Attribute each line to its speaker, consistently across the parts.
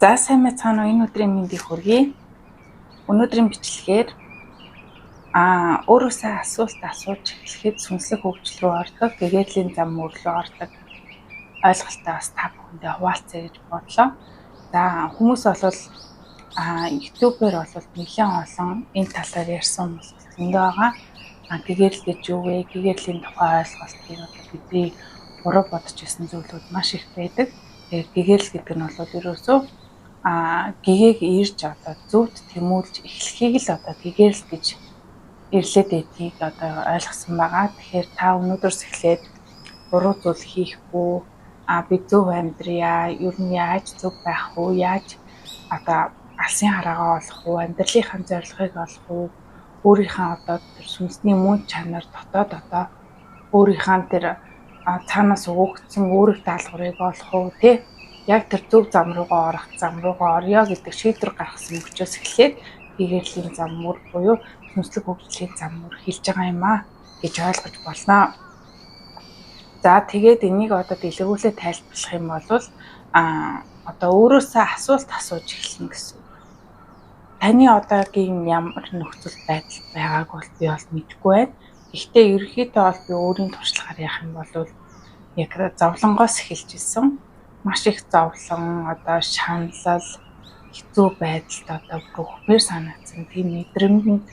Speaker 1: За, сайн байцгаана уу? Энэ өдрийн мэндийг хүргэе. Өнөөдрийн бичлэгээр өөрөөсөө асуулт асууж эхлэхэд сүнслэг хөгжил рүү ордог, гэгээрлийн зам мөр рүү ордог ойлголттой бас та бүхэндээ хуваалцъя гэж бодлоо. За, хүмүүс болвол YouTube-ээр бол нэлээд олон энэ талаар ярьсан хүмүүс зөндөө байгаа. Гэгээрэл гэж юу вэ? Гэгээрлийн тухай ойлголтыг одоо бидний буруу бодож ирсэн зүйлүүд маш их байдаг. Тэгээд гэгээрэл гэдэг нь бол ерөөсөө гэгээг ирж одоо зөвд тэмүүлж эхлэхийг л одоо гэгээрэл гэж ирлээд байдгийг одоо ойлгосон байгаа. Тэгэхээр та өнөөдрөөс эхлээд буруу зүйл хийхгүй, би зөв амьдрья, ер нь яаж зөв байх вэ, яаж одоо алсын хараагаа олох уу, амьдралынхаа зорилгыг олох уу, өөрийнхөө одоо тэр сүнсний мөн чанар дотоод одоо өөрийнхөө тэр цаанаас өгөгдсөн үүрэг даалгаврыг олох уу, тий, яг тэр зөв зам руугаа орох, зам руугаа орё гэдэг шийдвэр гаргасан мөчөөс эхлээд гэгэрлийн зам мөр буюу сүнслэг хөгжлийн зам мөр хэлж байгаа юм а гэж ойлгож болно. За, тэгээд энийг одоо дэлгэрүүлээ тайлбарлах юм бол одоо өөрөөсөө асуулт асууж эхэлнэ гэсэн үг. Таны одоогийн ямар нөхцөл байдал байгааг бол би бол мэдэхгүй байна. Гэхдээ ерөнхийдөө бол би өөрийн туршлагаар яах юм бол яг зовлонгоос эхэлж исэн, маш их зовлон, одоо шаналл, хэцүү байдалд одоо бүрхмээр санагдсан тийм мэдрэмжинд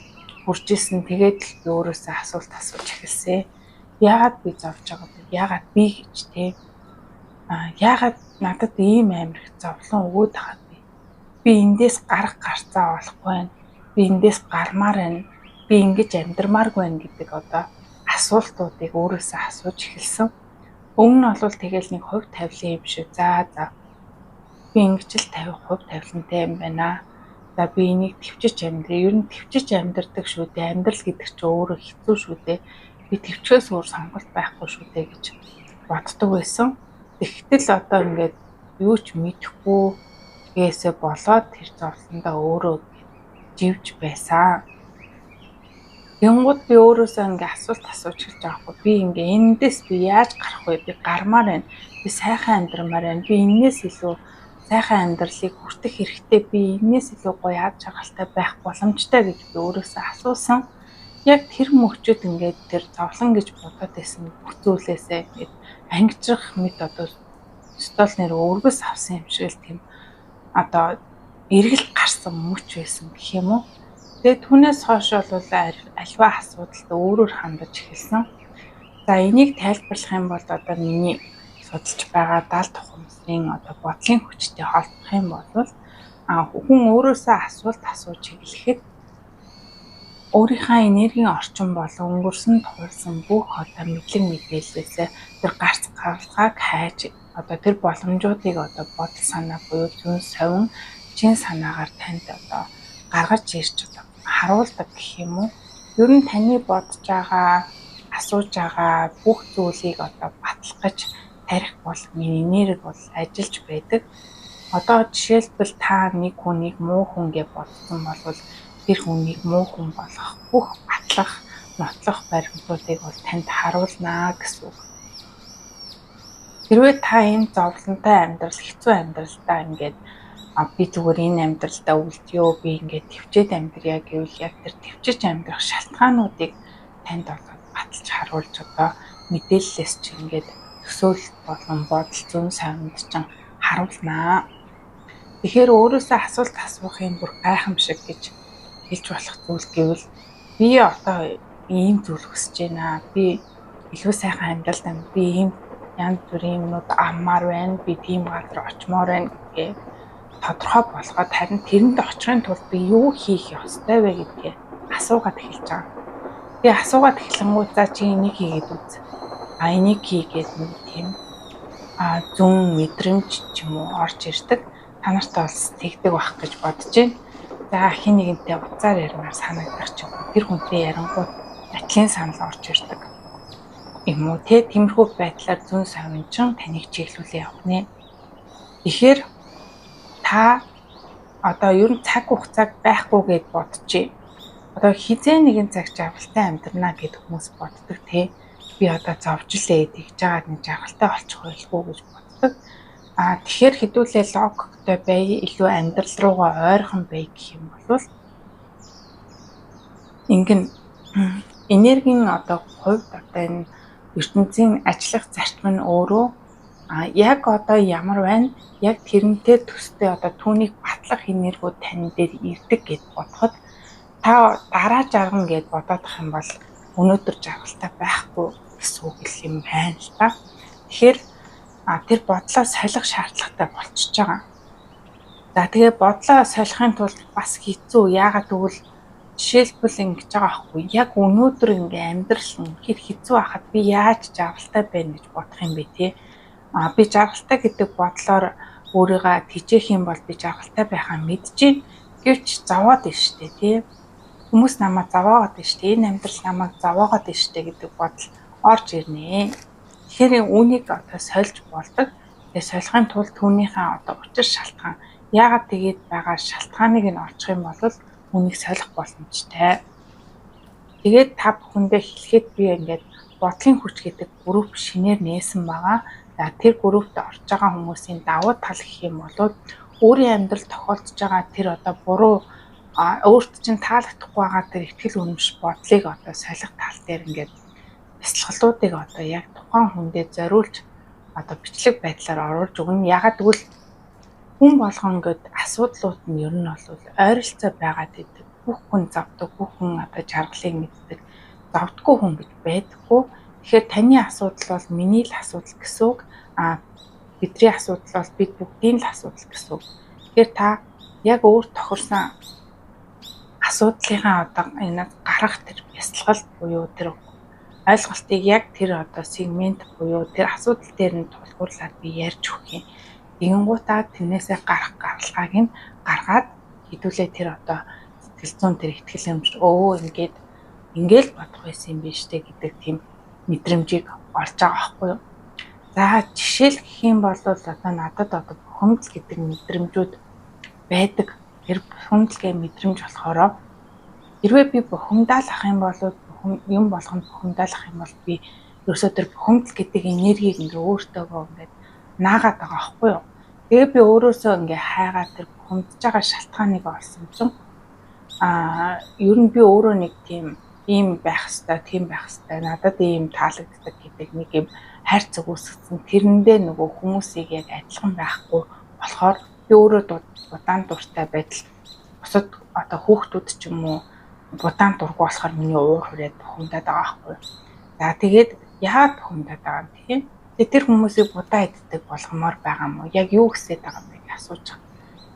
Speaker 1: хүрч исэн. Тэгээд л би өөрөөсөө асуулт асууж эхэлсэн. Яагаад би зовж байгаа бэ? Яагаад би гэж те? Яагаад надад ийм амар их зовлон өгөөд байгаа бэ? Би эндээс гарах гарцаа олохгүй байна. Би эндээс гармаар байна. Би ингэж амьдрмааргүй байна гэдэг одоо асуултуудыг өөрөөсөө асууж эхэлсэн. Өмнө нь бол тэгэл нэг хувь тавилан юм шиг. За, би ингэж л 50% тавилантай юм байна. За, би энийг тэвчиж амьдрая. Ер нь тэвчиж амьдрдаг шүү дээ. Амьдрал гэдэг чинь өөрөө хэцүү шүү дээ. Би тэвчгээс өөр сонголт байхгүй шүү дээ гэж боддог байсан. Тэгтэл одоо ингээд юу ч мэдэхгүй гээсээ болоод тэр зовлондоо өөрөө живж байсан. Тэнгүүд би өөрөөсөө ингээ асуулт асууж эхэлж байгаа хгүй. Би ингээ эндээс би яаж гарах вэ? Би гармаар байна. Би сайхан амьдрмаар байна. Би энээс илүү сайхан амьдралыг хүртэх хэрэгтэй. Би энээс илүү гоё аз жаргалтай байх боломжтой гэж би өөрөөсөө асуусан. Яг тэр мөчөд ингээд тэр зовлон гэж бодоод байсан бүх зүйлээсээ ингээд ангижрах мэт одоо стол нэр өргөс авсан юм шиг л тийм одоо эргэлт гарсан мөч байсан гэх юм уу? Тэгээд түүнээс хойш бол альва асуудалд өөрөөр хандаж эхэлсэн. За, энийг тайлбарлах юм бол одоо миний судалж байгаа даал тухамсрын одоо бодлын хүчтэй холбох юм бол хүн өөрөөсөө асуулт асууж эхлэхэд өөрийнхөө энергийн орчин болон өнгөрсөн туулсан бүх одоо мэдлэг мэдээллээсээ тэр гарц гаралгааг хайж, одоо тэр боломжуудыг одоо бодол санаа буюу зүүн совин чин санаагаар танд одоо гаргаж ирж одоо харуулдаг гэх юм уу. Ер нь таны бодож байгаа, асууж байгаа бүх зүйлийг одоо батлах гэж тарих болон энерги бол ажиллаж байдаг. Одоо жишээлбэл, та нэг хүнийг муу хүн гэж бодсон бол тэр хүнийг муу хүн болгох бүх батлах, нотлох баримтуудыг бол танд харуулнаа гэсэн үг. Хэрвээ та энэ зовлонтой амьдрал, хэцүү амьдралдаа ингээд би зүгээр энэ амьдралдаа үлдъё, би ингээд тэвчээд амьдрья гэвэл яг тэр тэвчиж амьдрах шалтгаануудыг танд болоод баталж харуулж, одоо мэдээллээс чи ингээд төсөөлөлт болон бодол зүйн савнд чинь харуулнаа. Тэгэхээр өөрөөсөө асуулт асуухын бүр гайхамшиг гэж хэлж болох зүйл гэвэл би одоо ийм зүйл хүсэж байна. Би илүү сайхан амьдралд амьд, би ийм янз бүрийн юмнууд авмаар байна. Би тийм газар очимоор байна гэдгээ тодорхой болгоод, харин тэрэнд очихын тулд би юу хийх ёстой вэ гэдгээ асуугаад эхэлж байгаа. Тэгээ асуугаад эхлэнгүүт за, чи энийг хийгээд үз. Энийг хийгээд нэг тийм зүүн мэдрэмж ч юм уу орж ирдэг. Та нартай бас тэгдэг байх гэж бодож байна. За, хэн нэгэнтэй утсаар ярмаар санагдах ч юм уу. Тэр хүнтэй ярангуут адилын санал орж ирдэг юм уу те, тиймэрхүү байдлаар зүүн совин чинь таныг чиглүүлээ явах нэ. Тэгэхээр та одоо ер нь цаг хугацааг байхгүй гэд бодчих. Одоо хэзээ нэгэн цаг жаргалтай амьдрнаа гэд хүмүүс боддог те. Би одоо зовж лээ, тэгж жагаад нэг жаргалтай болчих байлгүй гэж боддог. Тэгэхээр хэдүүлээ логиктой бай, илүү амьдрал руугаа ойрхон бай гэх юм бол ингэн энергийн одоо хувьд одоо энэ ертөнцийн ажиллах зарчим нь өөрөө яг одоо ямар байна, яг тэрнтэй төстэй одоо түүнийг батлах энергиуд тань дээр ирдэг гэд бодоход та дараа жаргана гэд бодоодох юм бол өнөөдөр жаргалтай байхгүй гэсэн үг юм байна л та. Тэгэхээр тэр бодлоо солих шаардлагатай болчихж байгаа. За тэгээ бодлоо солихын тулд бас хэцүү. Яагаад гэвэл жишээлбэл ингэж байгаа байхгүй. Яг өнөөдөр ингээ амьдрал үнэхээр хэцүү байхад би яаж жаргалтай байна гэж бодох юм бэ те? Би жаргалтай гэдэг бодлоор өөрийгөө тэжээх юм бол би жаргалтай байхаа мэдэж. Гэвч зовоод байна штэ тий. Хүмүүс намайг зовоогоод байна штэ. Энэ амьдрал намайг зовоогоод байна штэ гэдэг бодол орж ирнэ. Тэгэхээр үүнийг одоо сольж болдог. Тэгээ солихын тулд түүнийхээ одоо учир шалтгаан яагаад тэгээд байгаа шалтгааныг нь олчих юм бол үүнийг солих боломжтой. Тэгээд та бүхэндээ хэлэхэд би ингээд бодлын хүч гэдэг групп шинээр нээсэн байгаа. За тэр группт орж байгаа хүмүүсийн давуу тал гэх юм бол өөрийн амьдрал тохиолдож байгаа тэр одоо буруу өөрт чинь таалагдахгүй байгаа тэр итгэл үнэмш бодлыг одоо солих тал дээр ингээд бясалгалуудыг одоо яг тухайн хүндээ зориулж одоо бичлэг байдлаар оруулж өгнө. Яагаад гэвэл хүн болгон ингээд асуудлууд нь ер нь бол ойролцоо байгаад байдаг. Бүх хүн зовдог, бүх хүн одоо жаргалыг мэддэг. Зовдгүй хүн гэж байдаггүй. Тэгэхээр таны асуудал бол миний л асуудал гэсэн үг. Бидний асуудал бол бид бүгдийн л асуудал гэсэн үг. Тэгэхээр та яг өөр тохирсон асуудлынхаа одоо энэ гарах тэр бясалгал буюу тэр ойлголтыг яг тэр одоо сегмент буюу тэр асуудал дээр нь тулгуурлаад би ярьж өгөх юм. Тэгэнгუутаа тэрнээсээ гарах гаралгааг нь гаргаад хэдүүлээ тэр одоо сэтгэл зүйн тэр итгэл өмч ингээд ингээл бодох байсан юм биш үү гэдэг тийм мэдрэмжийг олж байгаа байхгүй юу. За жишээл гэх юм бол одоо надад одоо бухимдал гэдэг мэдрэмжүүд байдаг. Тэр бухимдал гэх мэдрэмж болохоор хэрвээ би бухимдаалах юм бол юм болгонд бухимдаалах юм бол би ерөөсөө тэр бухимдал гэдэг энергийг ингээ өөртөөгөө ингээд наагаад байгаа байхгүй юу. Тэгээ би өөрөөсөө ингээ хайгаад тэр бухимдаж байгаа шалтгааныг олсон чинь ер нь би өөрөө нэг тийм ийм байх хэвээр, тийм байх хэвээр, надад ийм таалагддаг гэдэг нэг юм хайрцаг үүсгэсэн. Тэрэндээ нөгөө хүмүүсийг яг адилхан байхгүй болохоор би өөрөө удаан дуртай байдал бусад одоо хүүхдүүд ч юм уу удаан дургүй болохоор миний уур хүрээд бухимдаад байгаа байхгүй. За тэгээд яагаад бухимдаад байгаа юм тийм? Тэгээ тэр хүмүүсийг будаа иддэг болгомоор байгаа юм уу? Яг юу гэсэд байгаа юм бэ гэж асууж байгаа.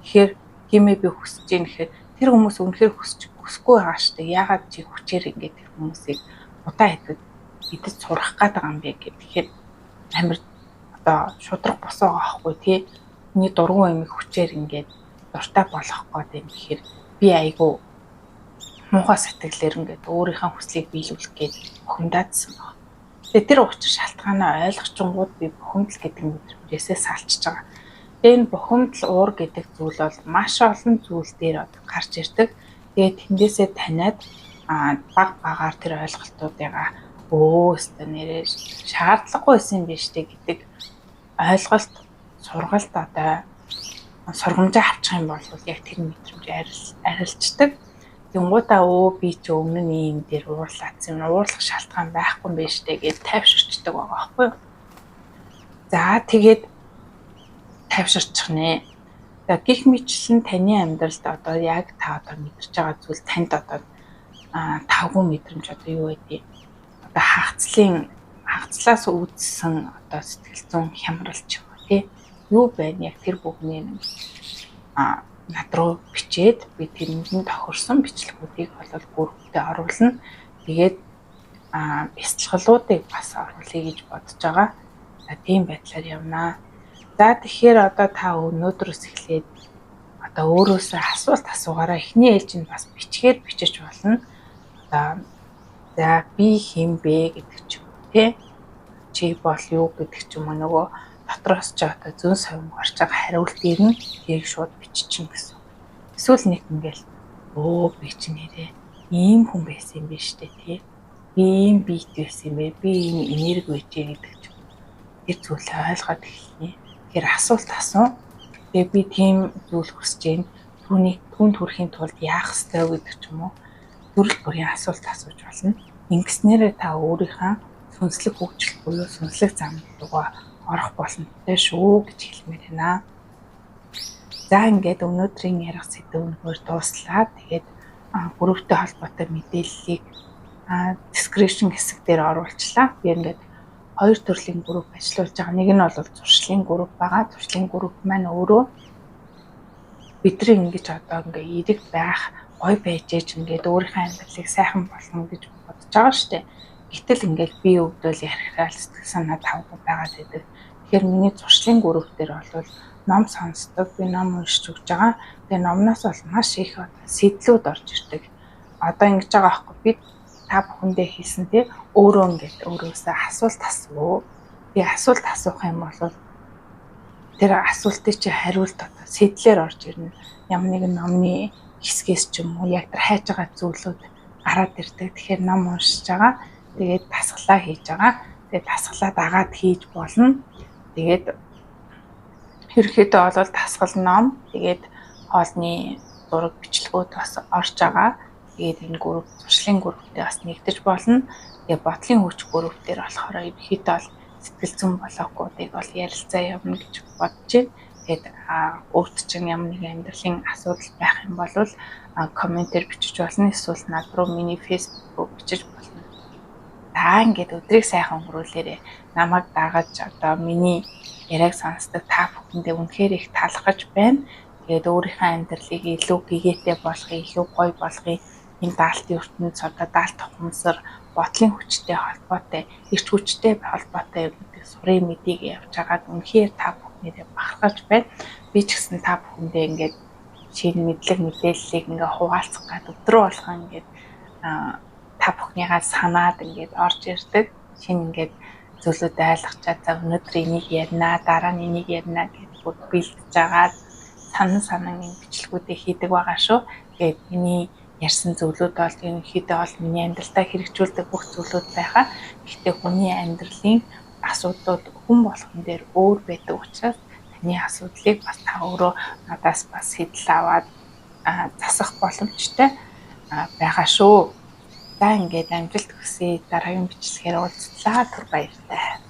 Speaker 1: Тэгэхээр тиймээ би хүсэж ийн гэхээр тэр хүмүүс үнэхээр хүсэхгүй байгаа шүү дээ. Яагаад чи хүчээр ингээд тэр хүмүүсийг будаа идэж сурах гээд байгаа юм бэ гэх. Тэгэхээр амар одоо шудраг бос байгаа байхгүй тий. Миний дургуун юмыг хүчээр ингээд дуртай болгох гээд юм гэхээр би айгүй муухай сэтгэлээр ингээд өөрийнхөө хүслийг биелүүлэх гээд бухимдаадсан баг. Тэгээ тэр учир шалтгаанаа ойлгочингууд би бухимдал гэдэг мэдрэмжээсээ салчиж байгаа. Тэгээ энэ бухимдал уур гэдэг зүйл бол маш олон зүйл дээр одоо гарч ирдэг. Тэгээ тэндээсээ таниад баг багаар тэр ойлголтуудыгаа өстө нэрээ шаардлагагүй байсан юм биш үү гэдэг ойлголт сургалт одоо сургамжаа авчих юм бол яг тэр мэдрэмж арилждаг. Тэнгуудаа би чи өмнө нь ийм дээр уурлаадсан юм, уурлах шалтгаан байхгүй юм байна штэ гэж тайвширчдаг байгаа байхгүй юу. За тэгээд тайвширчих нэ. За гих мэтлэн таны амьдралд одоо яг та одоо мэдэрч байгаа зүйл танд одоо тавгүй мэдрэмж одоо юу байдгийг одоо хагацлаас үүдсэн одоо сэтгэл зүйн хямрал ч юм уу тий юу байна яг тэр бүхний над руу бичээд би тэрэнд нь тохирсон бичлэгүүдийг бол групптэй оруулна. Тэгээд бясалгалуудыг бас оруулъя гэж бодож байгаа. За тийм байдлаар явнаа. За тэгэхээр одоо та өнөөдрөөс эхлээд одоо өөрөөсөө асуулт асуугаараа эхний ээлжинд бас бичгээр бичиж болно. Одоо за би хэн бэ гэдэг ч юм уу тий. Чи бол юу гэдэг ч юм уу нөгөө дотроос ч одоо зүүн совин гарч байгаа хариулт ирнэ. Тэрийг шууд биччихнэ гэсэн. Эсвэл нэг ингээл би чи нэрээ ийм хүн байсан юм биш үү тий. Би ийм биет байсан юм бэ. Би ийм энерги байжээ гэдэг ч юм. Тэр зүйлээ ойлгоод эхэлнэ. Тэгэхээр асуулт асуу. Тэгээ би тийм зүйл хүсэж байна. Түүнийг түүнд хүрэхийн тулд яах ёстой гэдэг ч юм уу. Төрөл бүрийн асуулт асууж болно. Ингэснээрээ та өөрийнхөө сүнслэг хөгжил буюу сүнслэг зам руугаа орох боломжтой шүү гэж хэлмээр байна. За, ингээд өнөөдрийн ярих сэдэв өнөхөр дууслаа. Тэгээд групптэй холбоотой мэдээллийг description хэсэг дээр оруулчлаа. Би ингээд хоёр төрлийн групп ажиллуулж байгаа. Нэг нь бол зуршлын групп байгаа. Зуршлын групп маань өөрөө бидний ингэж одоо ингээ эерэг байх, гоё байж ээж ингээд өөрийнхөө амьдралыг сайхан болгоно гэж бодож байгаа штэ. Гэтэл ингээд би өвдөл ярихаар сэтгэл санаа тавгүй байгаад байдаг. Тэгэхээр миний зуршлын групп дээр бол ном сонсдог, би ном уншиж өгч байгаа. Тэгээ номноос бол маш их одоо сэдлүүд орж ирдэг. Одоо ингэж байгаа аахгүй, би та бүхэндээ хэлсэн тий, өөрөө ингээд өөрөөсөө асуулт асуу. Би асуулт асуух юм бол тэр асуултыг чи хариулт одоо сэдлээр орж ирнэ. Ямар нэгэн номны хэсгээс ч юм уу, яг тэр хайж байгаа зүйлүүд гараад ирдэг. Тэгэхээр ном уншиж байгаа. Тэгээд дасгалаа хийж байгаа. Тэгээд дасгалаа дагаад хийж болно. Тэгээд ерөнхийдөө бол дасгал, ном, тэгээд хоолны зураг бичлэгүүд бас орж байгаа. Тэгээд энэ групп, зуршлын групптэй бас нэгдэж болно. Тэгээ бодлын хүч групп дээр болохоор ерөнхийдөө бол сэтгэл зүйн блогуудыг бол ярилцаа явна гэж бодож байна. Тэгээд өөрт чинь ямар нэгэн амьдралын асуудал байх юм бол comment ээр бичиж болно. Эсвэл над руу миний Facebook руу бичиж болно. За, ингээд өдрийг сайхан өнгөрүүлээрэй. Намайг дагаж одоо миний яриаг сонсдог та бүхэндээ үнэхээр их талархаж байна. Тэгээд өөрийнхөө амьдралыг илүү гэгээтэй болгоё, илүү гоё болгоё. Энэ даалтын ертөнц, одоо даалт ухамсар, бодлын хүчтэй холбоотой, эрч хүчтэй холбоотой юмнуудыг сурын мэдийг явж байгаад үнэхээр та бүхнээрээ бахархаж байна. Би ч гэсэн та бүхэндээ ингээд шинэ мэдлэг мэдээллийг ингээ хуваалцах гад өдрөө болгон ингээд та бүхнийгаа санаад ингээд орж ирдэг. Шинэ ингээд зүйлүүд ойлгочаад, за, өнөөдөр энийг ярина, дараа нь энийг ярина гэж бүр бэлдэж агаад санан санан энэ бичлэгүүдийг хийдэг байгаа шүү. Тэгээд миний ярьсан зүйлүүд бол ерөнхийдөө бол миний амьдралдаа хэрэгжүүлдэг бүх зүйлүүд байгаа. Гэхдээ хүний амьдралын асуудлууд хүн болгон дээр өөр байдаг учраас таны асуудлыг бас та өөрөө надаас бас сэдэл аваад засах боломжтой байгаа шүү. За, ингээд амжилт хүсье. Дараагийн бичлэгээр уулзлаа. Түр баяртай.